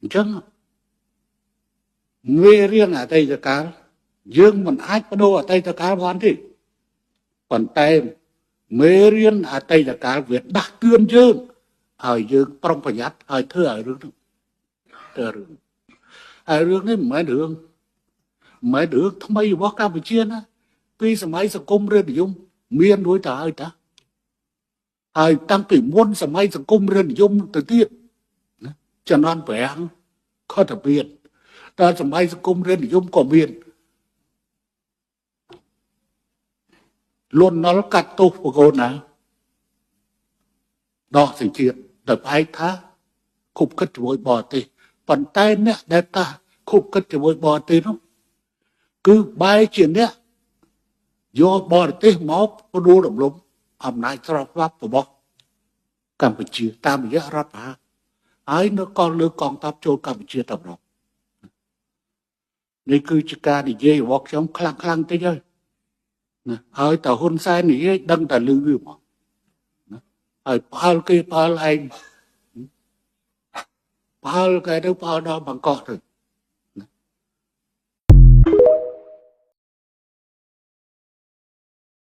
អញ្ចឹងមេរៀនអតីតកាលយើងមិនអាចបដូរអតីតកាលបានទេ ប៉ុន្តែមេរៀនអតីតកាលវាដាស់តឿនយើងឲ្យយើងប្រុងប្រយ័ត្ន ហើយធ្វើឲ្យរឿងនោះទៅរឿង ហើយរឿងនេះមិនមែនរឿង មិនមែនរឿងថ្មីរបស់កម្ពុជាណា ពីសម័យសង្គមរាជនិយមមានរួចទៅហើយតា ហើយតាំងពីមុនសម័យសង្គមរាជនិយមទៅទៀតណា ជំនាន់ប្រាំងខតមាន តែសម័យសង្គមរាជនិយមក៏មាន លន់ណុលកាត់ទោសបកូនណា ដកសញ្ជាតិ ដោយផ្អែកថាខុបគិតជាមួយបរទេស ប៉ុន្តែអ្នកដែលថាខុបគិតជាមួយបរទេសនោះ គឺបែរជាអ្នកយកបរទេសមកផ្ដួលរំលំអំណាចស្របច្បាប់របស់កម្ពុជាតាមរយៈរដ្ឋប្រហារ ហើយនៅក៏លើកងទ័ពចូលកម្ពុជាតែម្ដង។ នេះគឺជាការនិយាយរបស់ខ្ញុំខ្លាំងខ្លាំងតិចហើយណា ហើយតើហ៊ុនសែននិយាយដឹងតែលឺវាមកណា ហើយផ្អើលគេផ្អើលឯង ផ្អើលគេទៅផ្អើលដល់បង្កក់ទៅ។